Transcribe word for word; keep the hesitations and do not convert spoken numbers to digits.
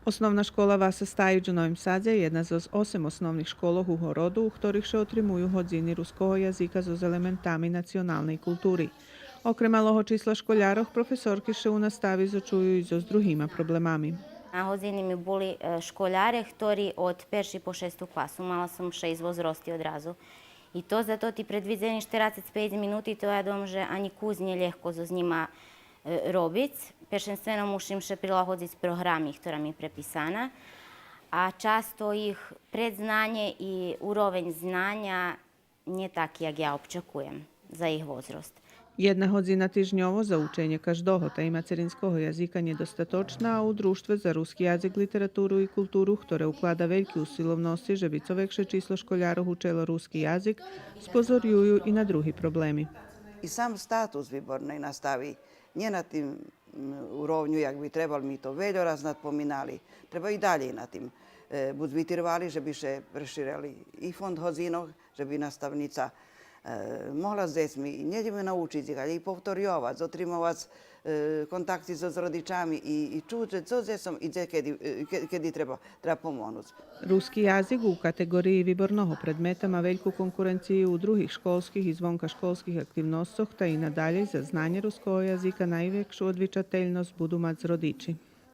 Основна школа Васа Стаїч у Новим Садзе єдна зоз осем основних школох у городу, у хторих ше отримую годзини руского язика зоз елементами националней култури. Окрем малого числа школярох, професорки ше у настави зочую и зоз другима проблемами. На годзини ми були, е, школяре, хтори од першей по шесту класу, мала сом шейсц возрости одразу. И то за тоти предвидзени штерацец пейц минути, то я думам же анї кус нє лєгко зоз нїма, е, робиц. Першенствено мушим ше прилагодзиц програми хтора ми преписана, а часто їх предзнанє и уровень знаня нє таки як я обчекуєм за їх возрост. Єдна годзина тижньово за ученє каждого, та и мацеринского язика нєдостаточна, а у Дружтве за руски язик, литературу и културу, хторе уклада вельки усиловносци же би цо векше число школярох учело руски язик, спозорюю и на други проблеми. И сам статус виборней настави нє на тим, м, уровню як би требал, ми то вельо раз надпоминали. Треба и далєй на тим, е, буц витирвали же би ше преширели и фонд годзинох, же би наставнїца, е, могла з дзецми нє лєм научиц их, алє и повторйовац, отримовац, е, контакти зоз родичами и, и чуц же цо з дзецом идзе, кеди, е, ке-, кеди треба, треба помогнуц. Руски язик у катеґориї виборного предмета ма вельку конкуренцию у других школских и звонкашколских активносцох, та и надалєй за знанє руского язика найвекшу одвичательносц буду мац родичи.